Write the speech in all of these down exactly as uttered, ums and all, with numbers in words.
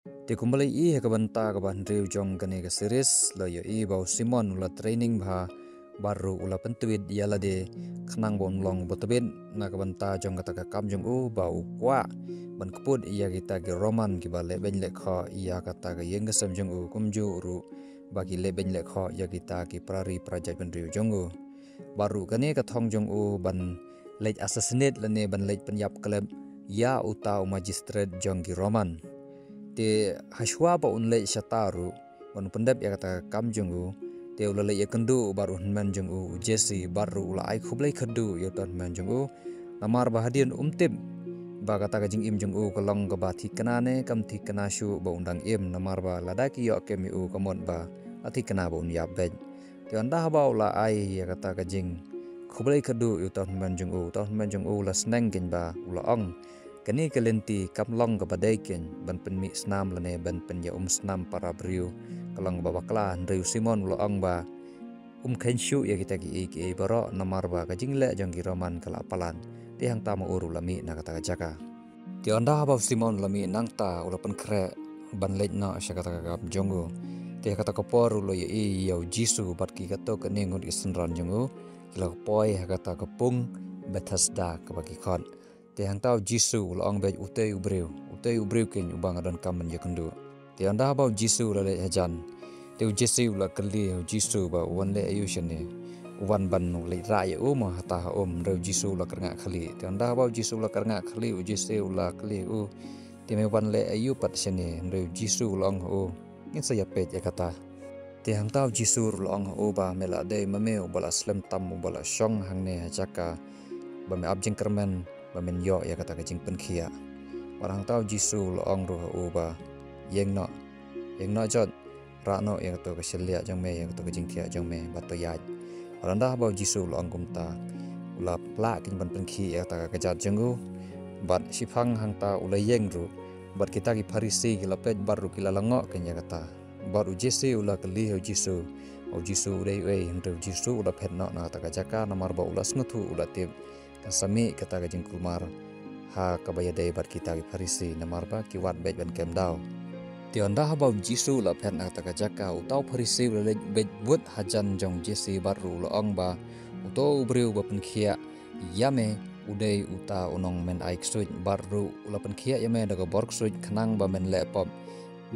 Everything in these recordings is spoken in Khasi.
Te kumba la ïohi ha ka bynta kaba hynriew jong kane ka series, la ïohi ba u Simon u la training bha bad ruh u la pyntweet ïa lade khnang ba un long ba tbit na ka bynta jong kata ka kam jong u ba u kwah ban kput ïa kita ki Roman kiba leh beiñ leh khoh ïa kata ka ïing ka sem jong u, kumjuh ruh ba ki leh beiñ leh khoh ïa kita ki para ri para jaitbynriew jong u. Bad ruh kane ka thong jong u ban leit assassinate lane ban leit pynïap klep ïa uta u magistrate jong ki Roman. Te hashwa ba un leit shata ruh ban pyndep ïa kata ka kam jong u, te u la leit ïakynduh bad u hynmen jong u, u Jesse, bad ruh u la ai khublei khadduh ïa uta u hynmen jong u. Namar ba hadien um tip ba kata ka jingim jong u ka long kaba thikna ne kam thikna shuh ba un dang im, namar ba lada ki ïoh kem ïa u ka mut ba la thikna ba un ïap beit. Te ynda haba u la ai ïa kata ka jingkhublei khadduh ïa uta u hynmen jong u, uta u hynmen jong u u la sneng keiñ ba u la ong, kane ka lynti kam long kaba dei keiñ ban pynmih snam lane ban pynïaum snam para briew, ka long kaba bakla. Hynrei u Simon u la ong ba um kheiñ shuh ïa kita kiei kiei baroh namar ba ka jingleh jong ki Roman ka la palat. Te hangta ma u ruh u la mih na kata ka jaka. Te ynda haba u Simon u la mih nangta, u la pynkhreh ban leit noh sha kata ka kam jong u. Te ha kata ka por u la ïohi ïa u Jisu bad ki katto katne ngut ki synran jong u ki la poi ha kata ka pung Bethesda kaba ki khot. Te hangta u Jisu u la ong beit, utei u briew, utei u briew keiñ uba nga donkam ban ïakynduh. Te ynda haba u Jisu u la leit hajan, te u Jesse u la kylli u Jisu ba u wan leh aïu shane. U wan ban u leit rah ïa u mo hata ha um? Hynrei u Jisu u la kyrngah khlieh. Te ynda haba u Jisu u la kyrngah khlieh, u Jesse u la kylli u, te me wan leh aïu pat shane? Hynrei u Jisu u la ong ha u, ngin sa ïapeit ïa kata. Te hangta u Jisu ruh u la ong ha u ba, me la dei ma me uba la slem tam, uba la shong hangne ha jaka ba me ap jingkyrmen ba men ïoh ïa kata ka jingpynkhiah. Bad hangta u Jisu u la ong ruh ha u ba, ïeng noh, ïeng noh jot, rah noh ïa kato ka shylliah jong me, ïa kato ka jingthiah jong me, bad to ïaid. Bad ynda haba u Jisu u la ong kumta, u la plah keiñ ban pynkhih ïa kata ka kjat jong u. Bad shiphang hangta u la ïeng ruh, bad kita ki Pharisi ki la peit bad ruh ki la lyngngoh keiñ ïa kata. Bad u Jesse u la kylli ha u Jisu, u Jisu u dei uei? Hynrei u Jisu u la phet noh na kata ka jaka namar ba u la sngewthuh, u la tip kan sa mih kata ka jingkulmar ha kaba ïadei bad kita ki Pharisi namar ba ki wad beit ban kem daw. Te ynda haba u Jisu u la phet na kata ka jaka, uta u Pharisi u la leit beit bud hajan jong u Jesse bad ruh u la ong ba, uto u briew ba pynkhiah ïa me u dei uta u nongmyn ai ksuid, bad ruh u la pynkhiah ïa me da ka bor ksuid khnang ba men leh pop.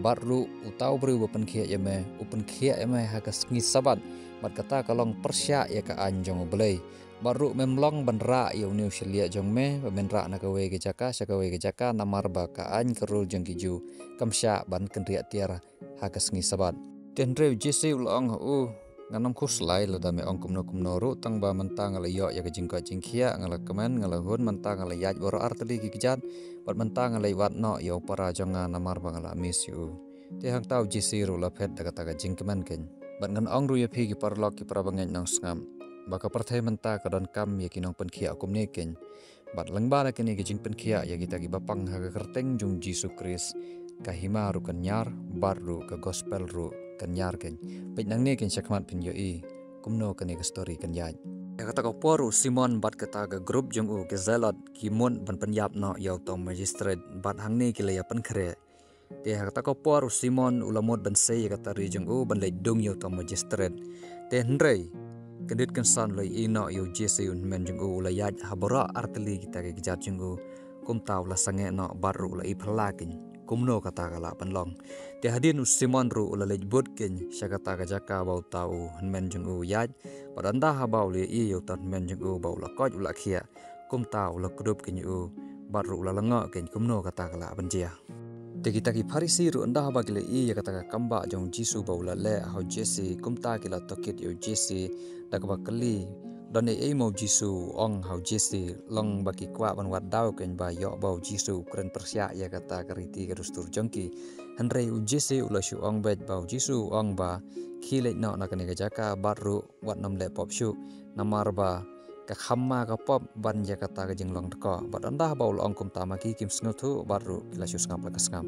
Bad ruh uta u briew ba pynkhiah ïa me u pynkhiah ïa me ha ka sngi Sabat, bad kata ka long pyrshah ïa ka aiñ jong U Blei. Bad ruh mem long ban rah ïa une u shylliah jong me ba men rah na kawei ka jaka sha kawei ka jaka namar ba ka aiñ ka rule jong ki Jiw kam shah ban kynriah tiar ha ka sngi Sabat. Te hynrei u Jesse u la ong ha u, ngan ym khuslai lada me ong kumno kumno ruh, tang ba mynta nga la ïoh ïa ka jingkoit jingkhiah, nga la kmen, nga la hun, mynta nga la ïaid baroh artylli ki kjat, bad mynta nga la ïoh wad noh ïa u para jong nga namar ba nga la miss ïa u. Te hangta u Jesse ruh u la phet da kata ka jingkmen keiñ. Bad ngan ong ruh ïa phi ki paralok ki para bangeit nongsngap, ba ka pyrthei mynta ka donkam ïa ki nongpynkhiah kumne keiñ. Bad lyngba da kane ka jingpynkhiah ïa kita kiba pang ha ka kyrteng jong Jisu Khrist, ka hima ruh kan ñiar, bad ruh ka gospel ruh kan ñiar keiñ. Peit nangne keiñ shakhmat phin ïohi kumno kane ka story kan ïaid. Ïa kata ka por u Simon bad kata ka group jong u ki Zealot ki mut ban pynïap noh ïa uta u magistrate, bad hangne ki la ïa pynkhreh. Te ha kata ka por u Simon u la mut ban sei ïa kata ka ri jong u ban leit dung ïa uta u magistrate. Te hynrei kyndit kynsan u la ïehnoh ïa u Jesse u hynmen jong u, u la ïaid ha baroh artylli kita ki kjat jong u. Kumta u la sangeh noh bad ruh u la ïaphylla keiñ kumno kata ka lah ban long. Te hadien u Simon ruh u la leit bud keiñ sha kata ka jaka ba uta u hynmen jong u u ïaid. Bad ynda haba u la ïohi ïa uta u hynmen jong u ba u la koit u la khiah, kumta u la kdup keiñ ïa u bad ruh u la lyngngoh keiñ kumno kata ka lah ban jia. Te kita ki Pharisi ruh ynda haba ki la ïohi ïa kata ka kambah jong u Jisu ba u la leh ha u Jesse, kumta ki la tohkit ïa u Jesse da kaba kylli, don ei ei ma u Jisu u ong ha u Jesse? Long ba ki kwah ban wad daw keiñ ba ïoh ba u Jisu u kren pyrshah ïa kata ka riti ka dustur jong ki. Hynrei u Jesse u la shu ong beit ba u Jisu u ong ba, khie leit noh na kane ka jaka bad ruh wat nym leh pop shuh, namar ba ka kham ma ka pop ban ïa kata ka jinglong dkoh. Bad ynda haba u la ong kumta ma ki kim sngewthuh bad ruh ki la shu sngap la ka sngap.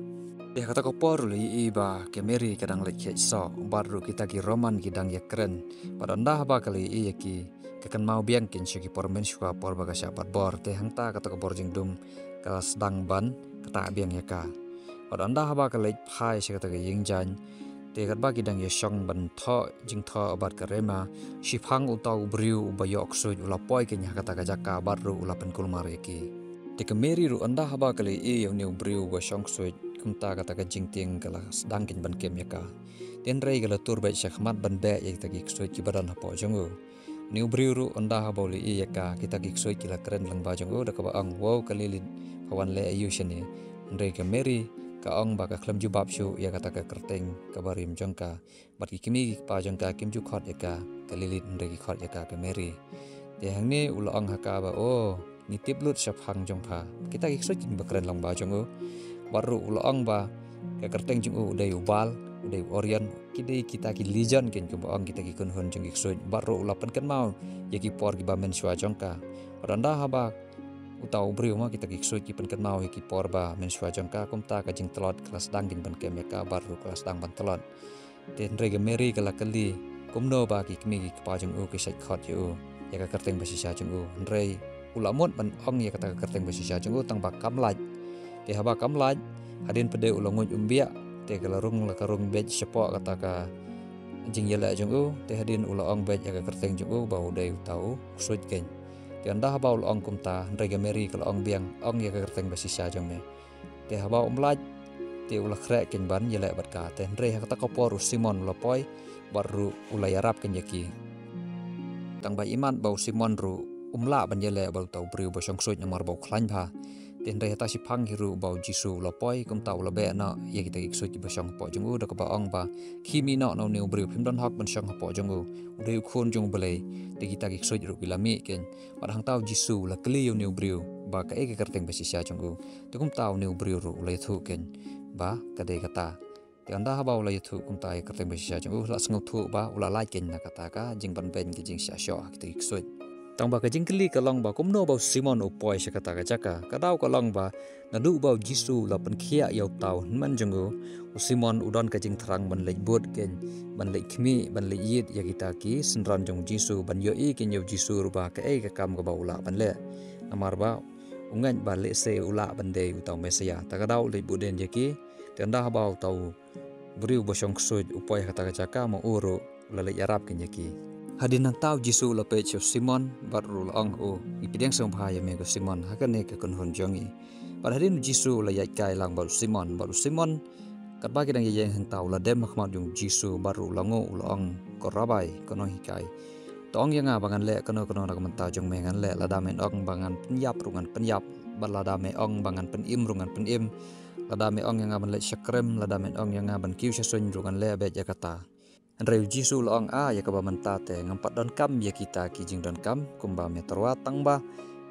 Ïa kata ka por u la ïohi ba ka Mary ka dang leit kheit soh bad ruh kita ki Roman ki dang ïakren. Bad ynda haba ka la ïohi ïa ki, ka kynmaw biang keiñ sha ki por mynshuwa por ba ka shah bat bor. Te hangta kata ka bor jingdum ka la sdang ban ktah biang ïa ka. Bad ynda haba ka leit phai sha kata ka ïing jaiñ, te katba ki dang ïashong ban thoh jingthoh bad ka rema, shiphang uta u briew uba ïoh ksuid u la poi keiñ ha kata ka jaka bad ruh u la pynkulmar ïa ki. Te ka Mary ruh ynda haba ka la ïohi ïa une u briew uba shong ksuid, kumta kata ka jingtieng ka la sdang keiñ ban kem ïa ka. Te hynrei ka la tur beit sha khmat ban beh ïa kita ki ksuid kiba don hapoh jong u. Une u briew ruh ynda haba u la ïohi ïa ka, kita ki ksuid ki la kren lyngba jong u da kaba ong, "Wow, ka Lilith, pha wan leh aïu shane?" Hynrei ka Mary ka ong ba ka khlem jubab shuh ïa kata ka kyrteng kaba rim jong ka. Bad ki kmie ki kpa jong ka kim ju khot ïa ka ka Lilith, hynrei ki khot ïa ka ka Mary. Te hangne u la ong ha ka ba, "Oh, ngi tip lut shaphang jong pha. Kita ki ksuid kiba kren lyngba jong u." Bad ruh u la ong ba ka kyrteng jong u u dei u Baal, u dei u Orion, ki dei kita ki legend keiñ kiba ong kita ki kynhun jong ki ksuid. Bad ruh u la pynkynmaw ïa ki por kiba mynshuwa jong ka. Bad ynda haba uta u briew ma kita ki ksuid ki pynkynmaw ïa ki por ba mynshuwa jong ka, kumta ka jingtlot ka la sdang keiñ ban kem ïa ka bad ruh ka la sdang ban tlot. Te hynrei ka Mary ka la kylli kumno ba ki kmie ki kpa jong u ki shait khot ïa u ïa ka kyrteng ba shisha jong u. Hynrei u la mut ban ong ïa kata ka kyrteng ba shisha jong u tang ba kam lait. Te haba kam lait, hadien pat de u la nguid um biang, te ka la rung la ka rung beit shapoh kata ka jingïaleh jong u, te hadien u la ong beit ïa ka kyrteng jong u ba u dei uta u ksuid keiñ. Te ynda haba u la ong kumta, hynrei ka Mary ka la ong biang, "Ong ïa ka kyrteng ba shisha jong me." Te haba um lait, te u la khreh keiñ ban ïaleh bad ka. Te hynrei ha kata ka por u Simon u la poi bad ruh u la ïarap keiñ ïa ki. Tang ba imat ba u Simon ruh um lah ban ïaleh bad uta u briew ba shong ksuid namar ba u khlaiñ bha. Te hynrei hata shiphang hi ruh ba u Jisu u la poi, kumta u la beh noh ïa kita ki ksuid kiba shong hapoh jong u da kaba ong ba, "Khie mih noh na une u briew, phim don hok ban shong hapoh jong u. U dei u Khun jong U Blei." Te kita ki ksuid ruh ki la mih keiñ. Bad hangta u Jisu u la kylli ïa une u briew ba kaei ka kyrteng ba shisha jong u. Te kumta une u briew ruh u la ïathuh keiñ ba ka dei kata. Te ynda haba u la ïathuh kumta ïa ka kyrteng ba shisha jong u, la sngewthuh ba u la lait keiñ na kata ka jingbanbeiñ ka jingshah shoh ha kita ki ksuid. Tang ba ka jingkylli ka long ba kumno ba u Simon u poi sha kata ka jaka. Ka daw ka long ba naduh ba u Jisu u la pynkhiah ïa uta u hynmen jong u, u Simon u don ka jingthrang ban leit bud keiñ, ban leit khmih, ban leit ïit ïa kita ki synran jong u Jisu, ban ïohi keiñ ïa u Jisu ruh ba kaei ka kam kaba u lah ban leh. Namar ba u ngeit ba lehse u lah ban dei uta u Messaïah. Ta ka daw u leit bud dien ïa ki, te ynda haba uta u briew ba shong ksuid u poi ha kata ka jaka, ma u ruh u la leit ïarap keiñ ïa ki. Hadien nangta u Jisu u la peit sha u Simon bad ruh u la ong ha u, "Ngi pdiang sngewbha ïa me ko Simon, ha kane ka kynhun jong ngi." Bad hadien u Jisu u la ïaid kai lang bad u Simon, bad u Simon katba ki dang ïaid hangta u la dem ha khmat jong u Jisu bad ruh u la nguh, u la ong, "Ko Rabbi, ko nonghikai, to ong ïa nga ba ngan leh kano kano na ka bynta jong me ngan leh, lada men ong ba ngan pynïap ruh ngan pynïap, bad lada me ong ba ngan pynim ruh ngan pynim, lada me ong ïa nga ban leit sha krem, lada men ong ïa nga ban kiew sha suiñ ruh ngan leh beit ïa kata." Hynrei u Jisu u la ong, "Ah, ïa kaba mynta te ngam pat donkam ïa kita ki jingdonkam kumba me tyrwa, tang ba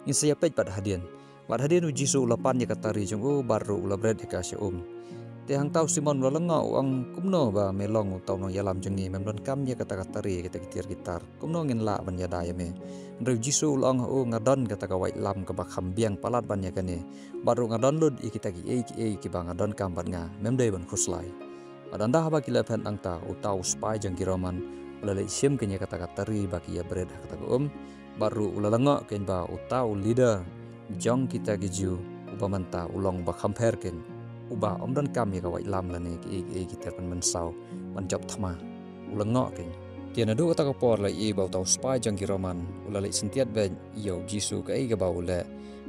ngin sa ïapeit pat hadien." Bad hadien u Jisu u la pan ïa ka tari jong u bad ruh u la bret ïa ka sha um. Te hangta u Simon u la lyngngoh, u ong, "Kumno ba me long uta u nongïalam jong ngi, mem donkam ïa kata ka tari, ïa kita ki tiar ki tar? Kumno ngin lah ban ïada ïa me?" Hynrei u Jisu u la ong ha u, "Nga don kata ka waitlam kaba kham biang palat ban ïa kane, bad ruh nga don lut ïa kita kiei kiei kiba nga donkam bad nga, mem dei ban khuslai." Bad ynda haba ki la phet nangta, uta u spy jong ki Roman u la leit shim keiñ ïa kata ka tari ba ki ïabret ha kata ka um, bad ruh u la lyngngoh keiñ ba uta u leader jong kita ki Jiw uba mynta u long uba kham pher keiñ, uba ym donkam ïa ka waitlam lane kiei kiei ki tiar pynmynsaw ban jop thma. U lyngngoh keiñ. Te naduh kata ka por la ïohi ba uta u spy jong ki Roman u la leit syntiat beit ïa u Jisu kaei kaba u leh,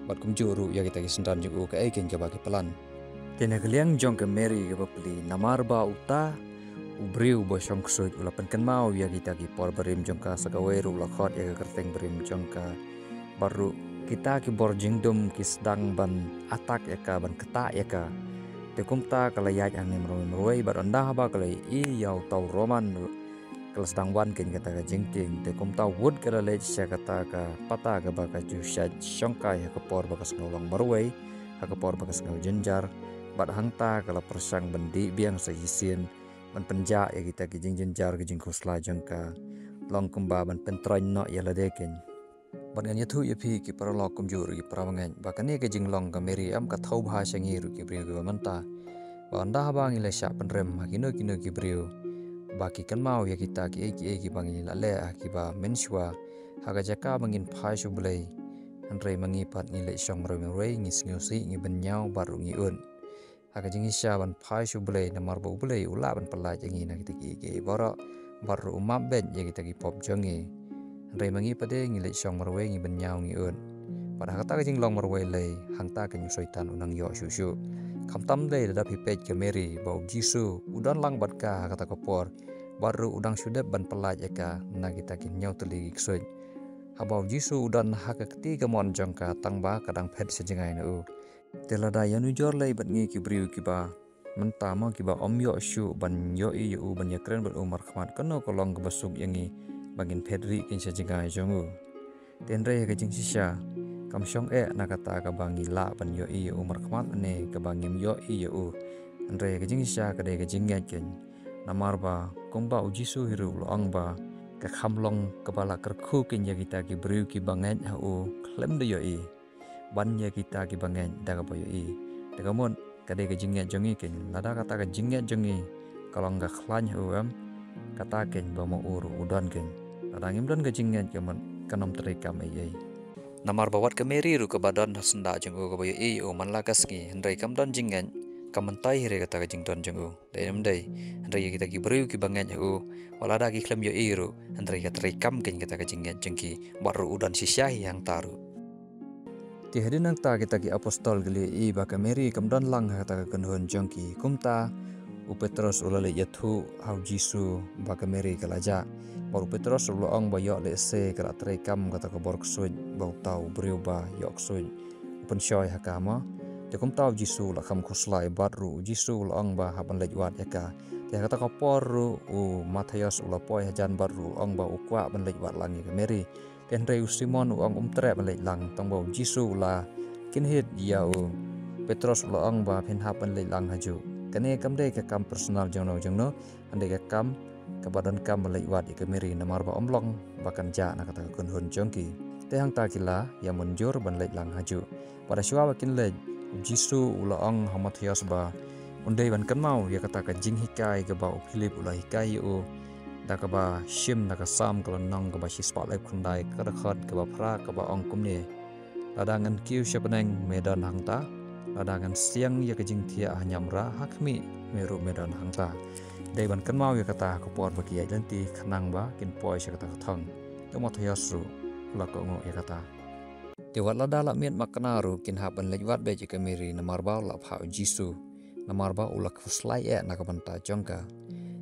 bad kumjuh ruh ïa kita ki synran jong u kaei keiñ kaba ki plan. Te na ka liang jong ka Mary kaba pli, namar ba uta u briew ba shong ksuid u la pynkynmaw ïa kita ki por barim jong ka, sa kawei ruh u la khot ïa ka kyrteng barim jong ka, bad ruh kita ki bor jingdum ki sdang ban attack ïa ka, ban ktah ïa ka. Te kumta ka la ïaid hangne marwei marwei, bad ynda haba ka la ïohi ïa uta u Roman ruh ka la sdang wan keiñ kata ka jingtieng. Te kumta u wut ka la leit sha kata ka pata kaba ka ju shait shongkai ha ka por ba ka sngew long marwei, ha ka por ba ka sngew jynjar, bad hangta ka la pyrshang ban dih biang sa shisien, ban pynjah ïa kita ki jingjynjar ki jingkhuslai jong ka, long kumba ban pyntroiñ noh ïa lade keiñ. Bad ngan ïathuh ïa phi ki paralok kumjuh ruh ki parabangeit ba kane ka jinglong ka Mary em ka thew bha sha ngi ruh ki briew kiba mynta. Ba ynda haba ngi la shah pynrem ha kino kino ki briew ba ki kynmaw ïa kita kiei kiei kiba ngi la leh ha kiba mynshuwa, ha ka jaka ba ngin phai sha U Blei, hynrei ma ngi pat ngi leit shong marwei marwei, ngi sngewsih, ngi bynñiaw bad ruh ngi ud. ha ka jingshisha ban phai sha U Blei, namar ba U Blei u lah ban pyllait ïa ngi na kita kiei kiei baroh, bad ruh u map beit ïa kita ki pop jong ngi. Hynrei ma ngi pat de ngi leit shong marwei, ngi bynñiaw, ngi ud. Bad ha kata ka jinglong marwei lei, hangta keiñ u Soitan u nang ïoh shuh shuh. Khamtam lei, lada phi peit ka Meri, ba U Jisu u don lang bad ka ha kata ka por, bad ruh u dang shu dep ban pyllait ïa ka na kita ki hynñiew tylli ki ksuid. Haba U Jisu u don ha ka kti kamon jong ka, tang ba ka dang phet sha jngai na u. Te lada ïanujor lei bad ngi ki briew kiba mynta mo, kiba ym ïoh shuh ban ïohi ïa u, ban ïakren bad u markhmat, kano ka long kaba suk ïa ngi ba ngin phet rieh keiñ sha jngai jong u? Te hynrei ha ka jingshisha, kam shong eh na kata kaba ngi lah ban ïohi ïa u markhmat ne kaba ngim ïohi ïa u. Hynrei ha ka jingshisha ka dei ka jingngeit keiñ. Namar ba kumba U Jisu hi ruh u la ong ba ka kham long kaba la kyrkhu keiñ ïa kita ki briew kiba ngeit ha u khlem da ïohi, ban ïa kita kiba ngeit da kaba ïohi. Te ka mut, ka dei ka jingngeit jong ngi keiñ. Lada kata ka jingngeit jong ngi ka long ka khlaiñ ha u, em, kata keiñ ba ma u ruh u don keiñ. Lada ngim don ka jingngeit, ka mut kan ym trei kam ei ei. Namar ba wat ka Meri ruh kaba don ha syndah jong u, kaba ïohi ïa u man la ka sngi, hynrei kam don jingngeit, kam myntoi hi ruh kata ka jingdon jong u. Dei ne ym dei? Hynrei ïa kita ki briew kiba ngeit ha u, wat lada ki khlem ïohi ruh, hynrei ka trei kam keiñ kata ka jingngeit jong ki, bad ruh u don shisha hi hangta ruh. Te hadien nangta kita ki apostol ki la ïohi ba ka Meri kam don lang ha kata ka kynhun jong ki. Kumta u Petros u la leit ïathuh ha U Jisu ba ka Meri ka la jah. Bad u Petros u la ong ba ïoh lehse ka la trei kam kata ka bor ksuid ba uta u briew ba ïoh ksuid u pynshoi ha ka, mo. Te kumta U Jisu u la kham khuslai, bad ruh U Jisu u la ong ba hap ban leit wad ïa ka. Te ha kata ka por ruh u Mathaios u la poi hajan bad ruh u ong ba u kwah ban leit wad lang ïa ka Meri. Te hynrei u Simon u ong um treh ban leit lang, tang ba U Jisu u la kynhit ïa u Petros u la ong ba phin hap ban leit lang hajuh. Kane kam dei ka kam personal jongno jongno, hynrei ka kam kaba donkam ban leit wad ïa ka Meri, namar ba ym long ba kan jah na kata ka kynhun jong ki. Te hangta ki la ïa mynjur ban leit lang hajuh. Bad shuwa ba kin leit, U Jisu u la ong ha u Mathaios ba un dei ban kynmaw ïa kata ka jinghikai kaba u Philip u la hikai ïa u, da kaba shim na ka Salm ka lynnong kaba shispah laiphew khyndai, ka dkhot kaba phra, kaba ong kumne: Lada ngan kiew sha bneng, me don hangta. Lada ngan siang ïa ka jingthiah ha niamra, ha khmih, me ruh me don hangta. Dei ban kynmaw ïa kata ha ka por ba ki ïaid lynti, khnang ba kin poi sha kata ka thong. Te u Mathaios ruh u la kohnguh ïa kata. Te wat lada la miet makna ruh, kin hap ban leit wad beit ïa ka Meri, namar ba u la phah U Jisu, namar ba u la khuslai eh na ka bynta jong ka.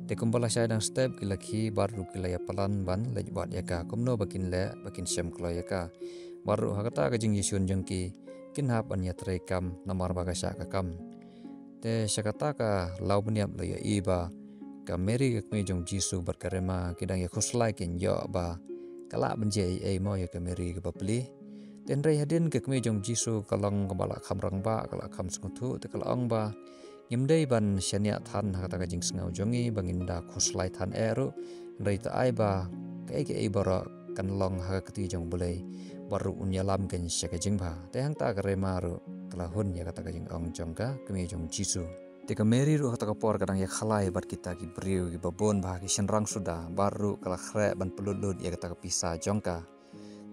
Te kumba la shai dang step, ki la khie bad ruh ki la ïa palan ban leit wad ïa ka, kumno ba kin leh ba kin shem kloi ïa ka. Bad ruh ha kata ka jingïashun jong ki, kin hap ban ïatrei kam namar ba ka shah ka kam. Te sha kata ka law bniap la ïohi ba ka Meri ka kmie jong U Jisu bad ka Rema ki dang ïakhuslai keiñ ïoh ba ka lah ban jia ei ei mo ïa ka Meri kaba pli. Te hynrei hadien ka kmie jong U Jisu ka long kaba la kham rangbah, ka la kham sngewthuh, te ka la ong ba ngim dei ban shaniah than ha kata ka jingsngew jong ngi ba ngin da khuslai than eh ruh, hynrei to ai ba kaei kaei baroh kan long ha ka kti jong U Blei, bad ruh un ïalam keiñ sha ka jingbha. Te hangta ka Rema ruh ka la hun ïa kata ka jingong jong ka kmie jong U Jisu. Te ka Meri ruh ha kata ka por ka dang ïakhalai bad kita ki briew kiba bun bha, ki shynrang suda, bad ruh ka la khreh ban pynlut lut ïa kata ka pisa jong ka.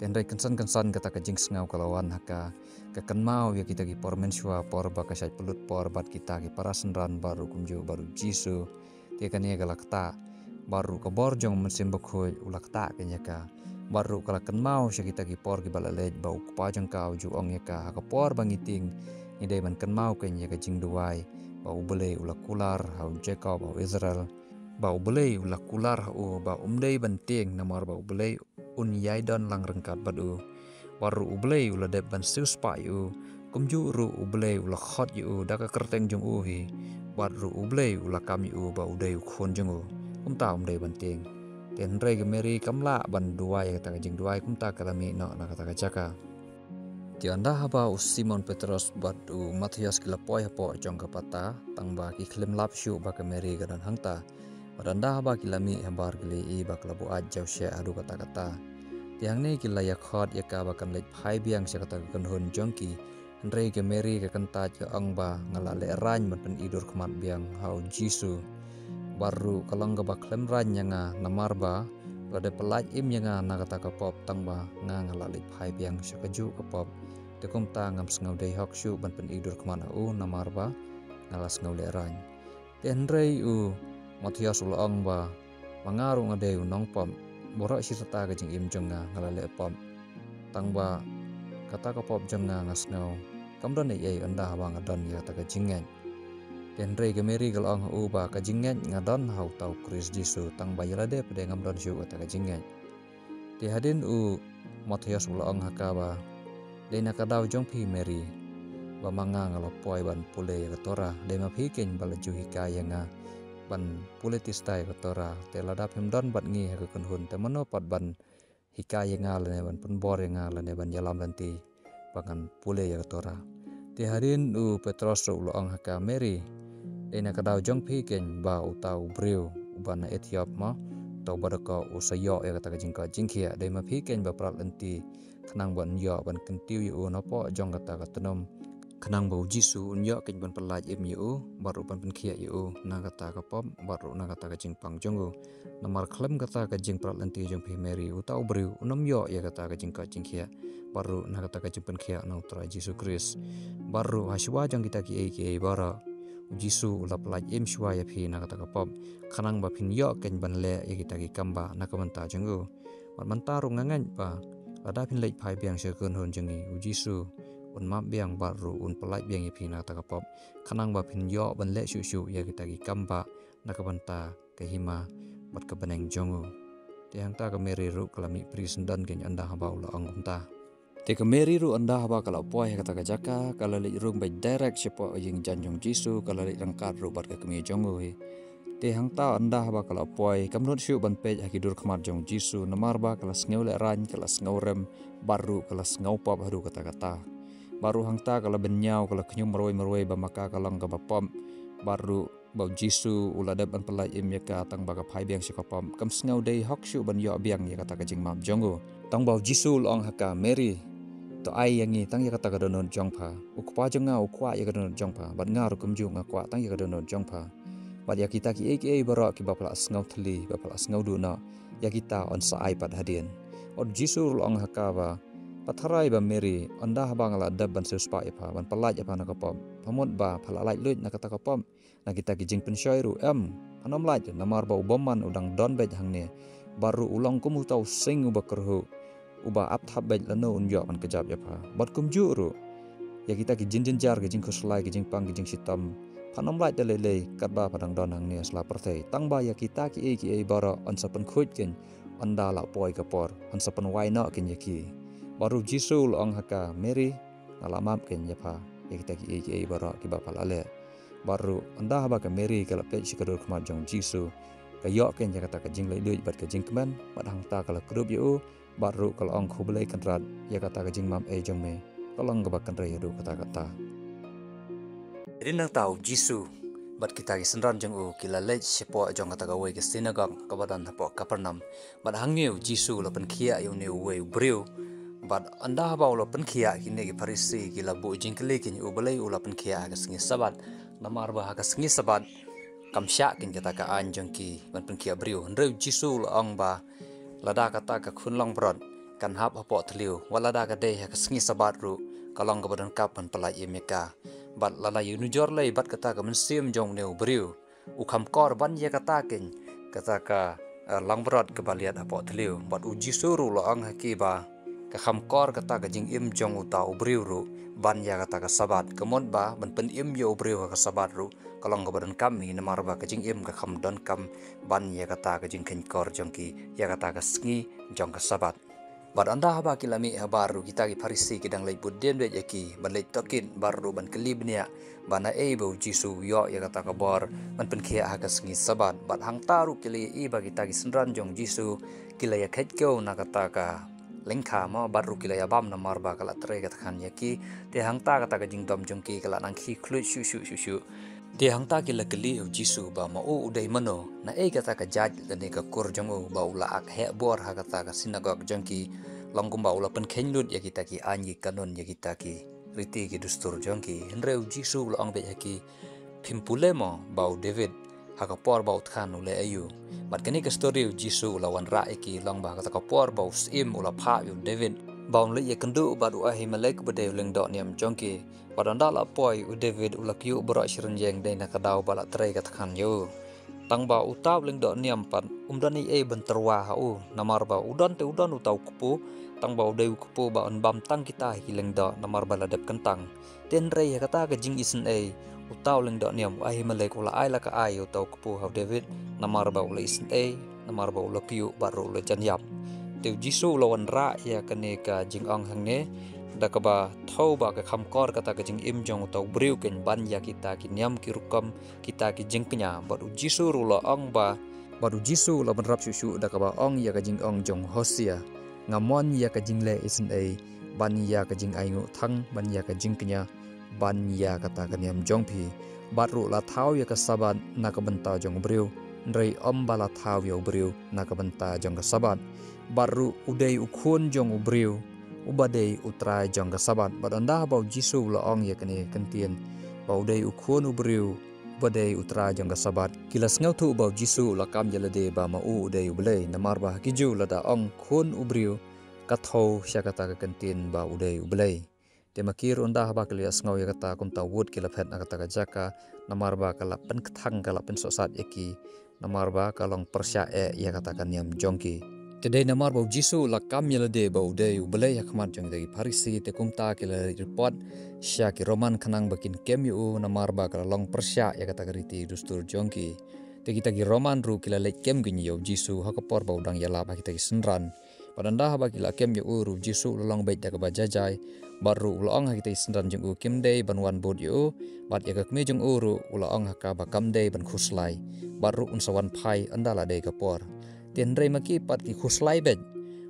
Te hynrei kynsan kynsan kata ka jingsngew ka la wan ha ka, ka kynmaw ïa kita ki por mynshuwa, por ba ka shait pynlut por bad kita ki para synran bad ruh kumjuh bad U Jisu. Te kane ka la ktah, bad ruh ka bor jong U Mynsiem Bakhuid u la ktah keiñ ïa ka. Bad ruh ka la kynmaw sha kita ki por kiba la leit ba U Kpa jong ka u ju ong ïa ka, ha ka por ba ngi tieng, ngi dei ban kynmaw keiñ ïa ka jingduwai ba U Blei u la kular ha u Jakob, ha u Israel, ba U Blei u la kular ha u ba um dei ban tieng, namar ba U Blei un ïai don lang ryngkat bad u. Bad ruh U Blei u la dep ban siewspah ïa u, kumjuh ruh U Blei u la khot ïa u da ka kyrteng jong u hi. Bad ruh U Blei u la kam ïa u ba u dei u khun jong u. Kumta um dei ban tieng. Te hynrei ka Meri kam lah ban duwai ïa kata ka jingduwai, kumta ka la mih noh na kata ka jaka. Te ynda haba u Simon Petros bad u Mathaios ki la poi hapoh jong ka pata, tang ba ki khlem lap shuh ba ka Meri ka don hangta. Bad ynda haba ki la mih habar ki la ïohi ba ka la buaid jaw sheh haduh katta katta. Te hangne ki la ïakhot ïa ka ba kan leit phai biang sha kata ka kynhun jong ki. Hynrei ka Meri ka kyntait, ka ong ba, nga la lehraiñ ban pyni dur khmat biang ha u Jisu. Bad ruh ka long kaba khlem raiñ ïa nga, namar ba la dep pyllait im ïa nga na kata ka pop, tang ba nga, nga la leit phai biang sha kajuh ka pop. Te kumta ngam sngew dei hok shuh ban pyni dur khmat ha u, namar ba nga la sngew lehraiñ. Te hynrei u Mathaios u la ong ba, ma nga ruh nga dei u nongpop, baroh shi rta ka jingim jong nga nga la leh pop. Tangba kata ka pop jong nga nga sngew kam don ei ei ynda haba nga don ïa kata ka jingngeit. Te hynrei ka Mary ka la ong ha u ba, ka jingngeit nga don ha uta u Khrist Jisu, tangba ïa lade pat de ngam don shuh kata ka jingngeit. Te hadien u Mathaios u la ong ha ka ba, dei na ka daw jong phi Mary, ba ma nga nga la poi ban pule ïa ka Torah, dei ma phi keiñ ba la ju hikai ïa nga ban pule tista ïa ka Torah. Te lada phim don bad ngi ha ka kynhun, te mano pat ban hikai ïa nga lane ban pynbor ïa nga lane ban ïalam lynti ba ngan pule ïa ka Torah. Te hadien u Petros ruh u la ong ha ka, Mary, dei na ka daw jong phi keiñ ba uta u briew uba na Ethiop mo, uta uba dei ko u sa ïoh ïa kata ka jingkoit jingkhiah, dei ma phi keiñ ba prat lynti khnang ban ïoh ban kyntiew ïa u napoh jong kata ka tnum, khnang ba u Jisu un ïoh keiñ ban pyllait im ïa u bad ruh ban pynkhiah ïa u na kata ka pop bad ruh na kata ka jingpang jong u. Namar khlem kata ka jingprat lynti jong phi Mary, uta u briew un ym ïoh ïa kata ka jingkoit jingkhiah bad ruh na kata ka jingpynkhiah na u Trai Jisu Khrist. Bad ruh ha shuwa jong kita kiei kiei baroh, u Jisu u la pyllait im shuwa ïa phi na kata ka pop, khnang ba phin ïoh keiñ ban leh ïa kita ki kam ba na ka bynta jong u. Bad mynta ruh nga ngeit ba lada phin leit phai biang sha ka kynhun jong ngi, u Jisu un map biang bad ruh un pyllait biang ïa phi na kata ka pop, khnang ba phin ïoh ban leh shuh shuh ïa kita ki kam ba na ka bynta ka hima bad ka bneng jong u. Te hangta ka Mary ruh ka la mih pyrshah don keiñ ynda haba u la ong kumta. Te ka Mary ruh ynda haba ka la poi ha kata ka jaka, ka la leit rung beit direct shapoh ïing jan jong u Jisu, ka la leit ryngkat ruh bad ka kmie jong u hi. Te hangta ynda haba ka la poi, kam nud shuh ban peit ha ki dur khmat jong u Jisu, namar ba ka la sngew lehraiñ, ka la sngew rem, bad ruh ka la sngew pop haduh katta katta. Bad ruh hangta ka la bynñiaw, ka la khñium marwei marwei ba ma ka ka long kaba pop. Bad ruh ba u Jisu u la dep ban pyllait im ïa ka tang ba ka phai biang sha ka pop. Kam sngew dei hok shuh ban ïoh biang ïa kata ka jingmap jong u. Tang ba u Jisu u la ong ha ka, Mary, to ai ïa ngi tang ïa kata ka dohnud jong pha. U Kpa jong nga u kwah ïa ka dohnud jong pha, bad nga ruh kumjuh nga kwah tang ïa ka dohnud jong pha. Bad ïa kita kiei kiei baroh kiba pha la sngew thylli, ba pha la sngew duh noh, ïa kita yn sa ai pat hadien. Bad u Jisu u la ong ha ka ba, pat tharai ba Mary, ynda haba nga la dep ban siewspah ïa pha, ban pyllait ïa pha na ka pop, pha mut ba pha la laitluid na kata ka pop, na kita ki jingpynshoi ruh em, phan ym lait, namar ba u bymman u dang don beit hangne. Bad ruh u long kum uta u sing uba kyrhuh, uba ap thap beit lano un ïoh ban kjap ïa pha. Bad kumjuh ruh ïa kita ki jingjynjar, ki jingkhuslai, ki jingpang, ki jingshitom, phan ym lait da lei lei katba pha dang don hangne ha sla pyrthei. Tang ba ïa kita kiei kiei baroh yn sa pynkhuid keiñ ynda la poi ka por, yn sa pynwai noh keiñ ïa ki. Bad ruh u Jisu u la ong ha ka, Mary, nga la map keiñ ïa pha ïa kita kiei kiei baroh kiba pha la leh. Bad ruh ynda haba ka Mary ka la peit sha ka dur khmat jong u Jisu, ka ïoh keiñ ïa kata ka jinglaitluid bad ka jingkmen, bad hangta ka la kdup ïa u, bad ruh ka la ong, Khublei Kynrad ïa kata ka jingmap ei jong me, ka long kaba kynrei haduh katta katta. Hadien nangta u Jisu bad kita ki synran jong u ki la leit shapoh jong kata kawei ka synagog kaba don hapoh Kapernaum. Bad hangne u Jisu u la pynkhiah ïa une uwei u briew. Bad ynda haba u la pynkhiah, kine ki Pharisi ki la buh jingkylli keiñ ïa u, balei u la pynkhiah ha ka sngi Sabbath, namar ba ha ka sngi Sabbath kam shah keiñ kata ka aiñ jong ki ban pynkhiah briew. Hynrei u Jisu u la ong ba, lada kata ka khun langbrot kan hap hapoh thliew, wat lada ka dei ha ka sngi Sabbath ruh, ka long kaba donkam ban pyllait im ïa ka. Bad lada ïa nujor lei bad kata ka mynsiem jong une u briew, u kham kor ban ïa kata keiñ, kata ka, eh, langbrot kaba liat hapoh thliew. Bad u Jisu ruh u la ong ha ki ba, ka kham kor kata ka jingim jong uta u briew ruh ban ïa kata ka Sabbath. Ka mut ba ban pynim ïa u briew ha ka Sabbath ruh ka long kaba donkam hi, namar ba ka jingim ka kham donkam ban ïa kata ka jingkheiñ kor jong ki ïa kata ka sngi jong ka Sabbath. Bad ynda haba ki la mih habar ruh, kita ki Pharisi ki dang leit bud dien beit ïa ki, ban leit tohkit bad ruh ban kylli bniah ba naei ba u Jisu u ïoh ïa kata ka bor ban pynkhiah ha ka sngi Sabbath. Bad hangta ruh ki la ïohi ba kita ki synran jong u Jisu ki la ïakhet kiew na kata ka lyngkha mo, bad ruh ki la ïabam namar ba ka la trei ka thngan ïa ki. Te hangta kata ka jingdom jong ki ka la nang khie khluit shuh shuh shuh shuh. Te hangta ki la kylli ïa u Jisu ba ma u u dei mano, naei kata ka jait lane ka kur jong u ba u la ak heh bor ha kata ka synagog jong ki, long kumba u la pynkheiñ lut ïa kita ki aiñ ki kanun, ïa kita ki riti ki dustur jong ki. Hynrei u Jisu u la ong beit ha ki, phim pule mo ba u David ha ka por ba u thngan u leh aïu? Bad kane ka story u Jisu u la wanrah ïa ki long ba ha kata ka por ba u syiem u la phah ïa u David ba un leit ïakynduh bad u Ahimelek uba dei u lyngdoh niam jong ki. Bad ynda la poi, u David u la kyiuh baroh shi rynïeng dei na ka daw ba la trei ka thngan ïa u. Tang ba uta u lyngdoh niam pat um don ei ei ban tyrwa ha u, namar ba u don te u don uta u kpu, tang ba u dei u kpu ba un bam tang kita hi ki lyngdoh namar ba la dep kyntang. Te hynrei ha kata ka jingisynei, uta u lyngdoh niam u Ahimelek u la ai la ka ai ïa uta u kpu ha u David, namar ba u la isynei, namar ba u la kyiuh bad ruh u la jan ïap. Te u Jisu u la wanrah ïa kane ka jingong hangne da kaba thew ba ka kham kor kata ka jingim jong uta u briew kein ban ïa kita ki niam ki rukom, kita ki jingkñia. Bad u Jisu ruh u la ong ba, bad u Jisu u la bynrap shuh shuh da kaba ong ïa ka jingong jong Hosea: Nga mon ïa ka jingleh isynei ban ïa ka jingainguh thang, ban ïa ka jingkñia, ban ïa kata ka niam jong phi. Bad ruh la thaw ïa ka Sabbath na ka bynta jong u briew, hynrei ym ba la thaw ïa u briew na ka bynta jong ka Sabbath. Bad ruh u dei u khun jong u briew uba dei u trai jong ka Sabbath. Bad ynda ba u Jisu u la ong ïa kane ka kyntien ba u dei u khun u briew uba dei u trai jong ka Sabbath, ki la sngewthuh ba u Jisu u la kam ïa lade ba ma u u dei U Blei, namar ba ha ki Jiw lada ong khun u briew ka thew sha kata ka kyntien ba u dei U Blei. Te ma ki ruh ynda haba ki la ïohsngew ïa kata, kumta wut ki la phet na kata ka jaka, namar ba ka la pynkthang, ka la pynsohsat ïa ki, namar ba ka long pyrshah eh ïa kata ka niam jong ki. Te dei namar ba u Jisu u la kam ïa lade ba u dei U Blei ha khmat jong kita ki Pharisi, te kumta ki la leit report sha ki Roman khnang ba kin kem ïa u, namar ba ka la long pyrshah ïa kata ka riti dustur jong ki. Te kita ki Roman ruh ki la leit kem kein ïa u Jisu ha ka por ba u dang ïalap ha kita ki synran. Bad ynda haba ki la kem ïa u ruh, u Jisu u la long beit da kaba jai jai, bad ruh u la ong ha kita ki synran jong u: Kim dei ban wan bud ïa u. Bad ïa ka kmie jong u ruh u la ong ha ka ba kam dei ban khuslai, bad ruh un sa wan phai ynda la dei ka por. Te hynrei ma ki pat ki khuslai beit.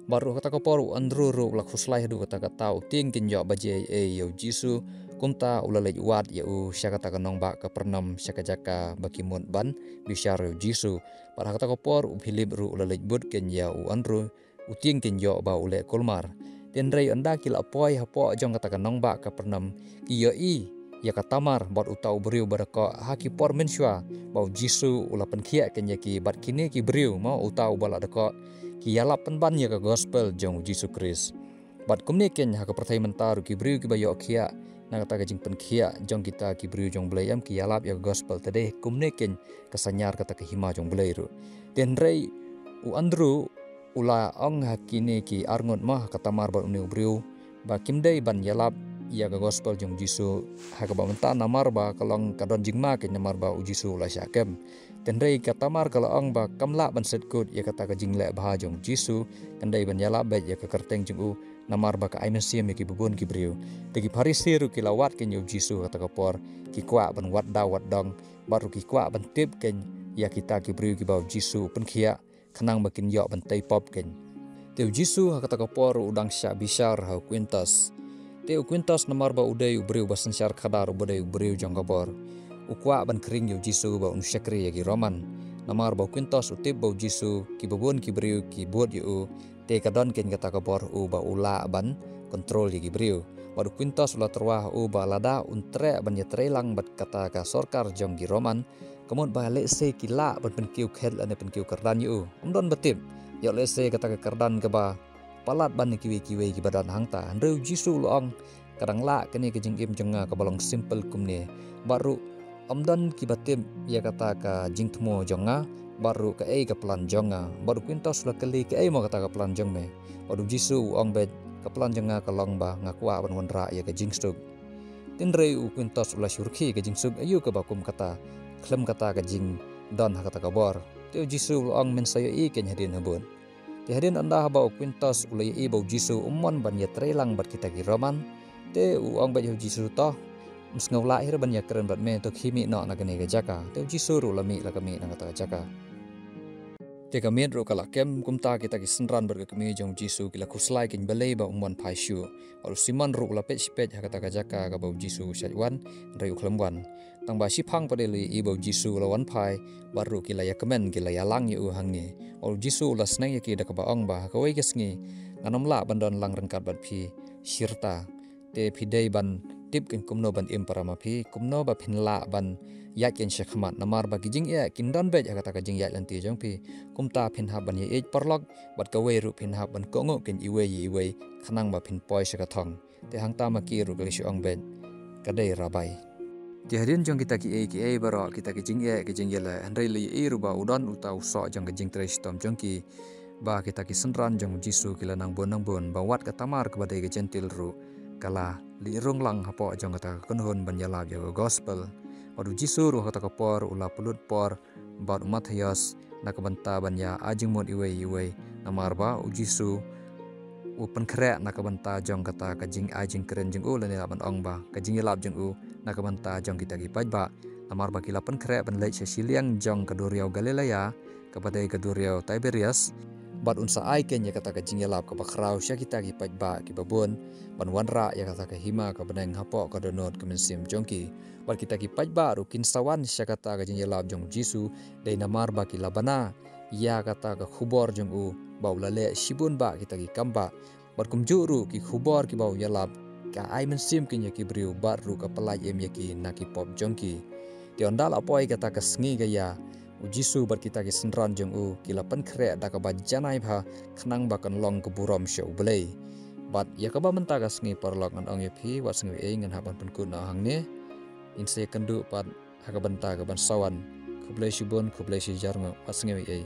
Bad ruh kata ka por u Andru ruh u la khuslai haduh katta katta, u tieng kein ïoh ba jia ei ei ïa u Jisu. Kumta u la leit wad ïa u sha kata ka nongbah Kapernaum, sha ka jaka ba ki mut ban bishar ïa u Jisu. Bad ha kata ka por u Philip ruh u la leit bud kein ïa u Andru, u tieng kein ïoh ba u leh kulmar. Te hynrei ynda ki la poi hapoh jong kata ka nongbah Kapernaum, ki ïohi ïa ka Tamar bad uta u briew ba dkoh ha ki por mynshuwa ba u Jisu u la pynkhiah kein ïa ki. Bad kine ki briew, mo, uta uba la dkoh, ki ïalap pynban ïa ka gospel jong u Jisu Khrist. Bad kumne kein ha ka pyrthei mynta ruh, ki briew kiba ïoh khiah na kata ka jingpynkhiah jong kita ki briew jong U Blei, em, ki ïalap ïa ka gospel. Te dei kumne kein ka synñiar kata ka hima jong U Blei ruh. Te hynrei u Andru u la ong ha kine ki arngut, mo, ha ka Tamar bad une u briew, ba kim dei ban ïalap ïa ka gospel jong u Jisu ha kaba mynta, namar ba ka long, ka don jingma kein namar ba u Jisu u la shah kem. Te hynrei ka Tamar ka la ong ba kam lah ban set kut ïa kata ka jingleh bha jong u Jisu, kan dei ban ïalap beit ïa ka kyrteng jong u, namar ba ka ai mynsiem ïa kiba bun ki briew. Te ki Pharisi ruh ki la wad kein ïa u Jisu ha kata ka por, ki kwah ban wad daw wad dong, bad ruh ki kwah ban tip kein ïa kita ki briew kiba u Jisu u pynkhiah, khnang ba kin ïoh ban tei pop kein. Te u Jisu ha kata ka por u dang shah bishar ha u Kwintos. Te u Kwintos, namar ba u dei u briew ba synshar khadar, uba dei u briew jong ka bor, u kwah ban khring ïa u Jisu ba un shakri ïa ki Roman. Namar ba u Kwintos u tip ba u Jisu, kiba bun ki briew ki bud ïa u, te ka don kein kata ka bor ha u ba u lah ban kontrol ïa ki briew. Bad u Kwintos u la tyrwa ha u ba lada un treh ban ïatreilang bad kata ka sorkar jong ki Roman, ka mut ba lehse ki lah ban pynkiew khet lane pynkiew kyrdan ïa u. Ym don ba tip, ïoh lehse kata ka kyrdan kaba palat ban ïa kiwei kiwei kiba don hangta. Hynrei u Jisu u la ong, ka dang lah kane ka jingim jong nga kaba long simple kumne. Bad ruh ym don kiba tip ïa kata ka jingthmu jong nga, bad ruh kaei ka plan jong nga. Bad u Kwintos u la kylli, kaei mo kata ka plan jong me? Bad u Jisu u ong beit, ka plan jong nga ka long ba nga kwah ban wanrah ïa ka jingsuk. Te hynrei u Kwintos u la shu rkhie ka jingsuk, aïu kaba kum kata, khlem kata ka jingdon ha kata ka bor. Te u Jisu u la ong, men sa ïohi kein hadien habud. Te hadien ynda haba u Kwintos u la ïohi ba u Jisu um mon ban ïatreilang bad kita ki Roman, te u ong beit ha u Jisu, to, ym sngew lah hi re ban ïakren bad me, to khie mih noh na kane ka jaka. Te u Jisu ruh u la mih la ka mih na kata ka jaka. Te ka miet ruh ka la kem, kumta kita ki synran bad ka kmie jong u Jisu ki la khuslai kein balei ba um wan phai shuh. Bad u Simon ruh u la peit shi peit ha kata ka jaka kaba u Jisu u shait wan, hynrei u khlem wan. Tang ba shiphang pat de la ïohi ba u Jisu u la wan phai, bad ruh ki la ïakmen, ki la ïalang ïa u hangne. Bad u Jisu u la sneng ïa ki da kaba ong ba, ha kawei ka sngi ngan ym lah ban don lang ryngkat bad phi shi rta. Te phi dei ban tip kein kumno ban im para ma phi, kumno ba phin lah ban ïaid kein sha khmat, namar ba ki jingeh kin don beit ha kata ka jingïaid lynti jong phi. Kumta phin hap ban ïaieit paralok, bad kawei ruh phin hap ban kohnguh kein iwei ïa iwei, khnang ba phin poi sha ka thong. Te hangta ma ki ruh ka la shu ong beit, ka dei Rabai. Te hadien jong kita kiei kiei baroh, kita ki jingeh ki jingïaleh, hynrei la ïohi ruh ba u don uta u soh jong ka jingtrei shitom jong ki, ba kita ki synran jong u Jisu ki la nang bun nang bun, ba wat ka Tamar kaba dei ka Jentil ruh ka la leit rung lang hapoh jong kata ka kynhun ban ïalap ïa ka gospel. Bad u Jisu ruh ha kata ka por u la pynlut por bad u Mathaios na ka bynta ban ïa ai jingmut iwei ïa iwei, namar ba u Jisu u pynkhreh na ka bynta jong kata ka jingai jingkren jong u, lane lah ban ong ba ka jingïalap jong u na ka bynta jong kita ki paidbah. Namar ba ki la pynkhreh ban leit sha shiliang jong ka duriaw Galilea, kaba dei ka duriaw Tiberias, bad un sa ai kein ïa kata ka jingïalap kaba khraw sha kita ki paidbah kiba bun, ban wanrah ïa kata ka hima ka bneng hapoh ka dohnud ka mynsiem jong ki. Bad kita ki paidbah ruh kin sa wan sha kata ka jingïalap jong u Jisu, dei namar ba ki la bana ïa kata ka khubor jong u, ba u la leh shibun bah kita ki kam bah. Bad kumjuh ruh ki khubor kiba u ïalap ka ai mynsiem kein ïa ki briew, bad ruh ka pyllait im ïa ki na ki pop jong ki. Te ynda la poi kata ka sngi ka ïa, u Jisu bad kita ki synran jong u ki la pynkhreh da kaba janai bha, khnang ba kan long ka burom sha U Blei. Bad ïa kaba mynta ka sngi paralok, ngan ong ïa phi, wat sngew ei, ngan hap ban pynkut noh hangne. Ngin sa ïakynduh pat ha ka bynta kaban sa wan. Khublei shibun, khublei shihajar nguh, wat sngew ei.